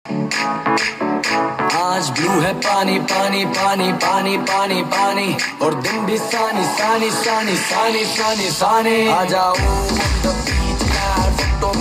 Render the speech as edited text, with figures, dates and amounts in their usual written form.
आज ब्लू है पानी पानी पानी पानी पानी पानी और दिन भी सानी सानी सानी सानी सानी सानी। आ जाओ ऑन the beach यार, फोटो